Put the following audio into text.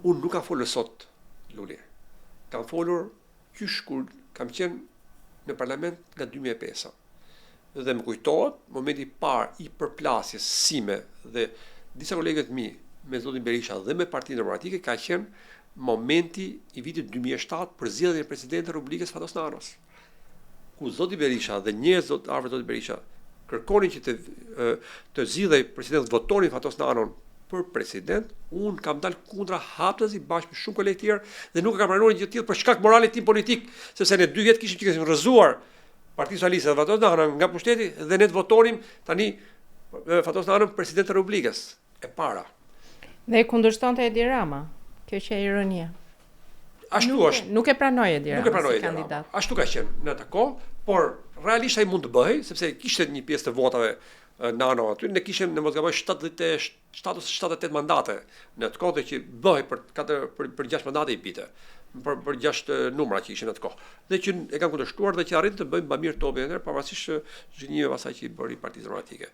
Unë nuk kam folur sot, Luli. Kam folur qysh kur kam qenë në parlament nga 2005-a. Dhe më kujtohet momenti i parë i përplasjes sime dhe disa kolegëve të mi me zotin Berisha dhe me Partinë Demokratike ka qenë momenti i vitit 2007 për zgjedhjen e presidentit të Republikës Fatos Nanos. Ku zoti Berisha dhe njerëz të afërt zotit Berisha kërkonin që të të zgjidhej president, të votonin Fatos Nanon për president, unë kam dalë kundra haptazi bashkë me shumë kolegë të tjerë dhe nuk e kam pranuar një gjë të tillë për shkak moralit tim politik, sepse ne dy vjet kishim që kishim rrëzuar Partinë Socialiste dhe Fatos Nanon nga pushteti dhe ne të votonim tani Fatos Nanon president të Republikës. E para. Dhe e kundërshtonte Edi Rama. Kjo qe ironia. Ashtu nuk, është. Nuk e pranoi Edi Rama nuk e pranoi si kandidat. Ashtu ka qenë në atë kohë, por realisht ai mund të bëhej sepse kishte një pjesë të votave Nano aty, ne kishim në mos gaboj 77 ose 78 mandate në atë kohë dhe që bëhej për katër për për 6 mandate i binte për për 6 numra që ishin në atë kohë. Dhe që e kam kundërshtuar dhe që arritëm të bëjmë Bamir Topin atëherë pavarësisht zhgënjimeve pastaj që i bëri Partisë Demokratike.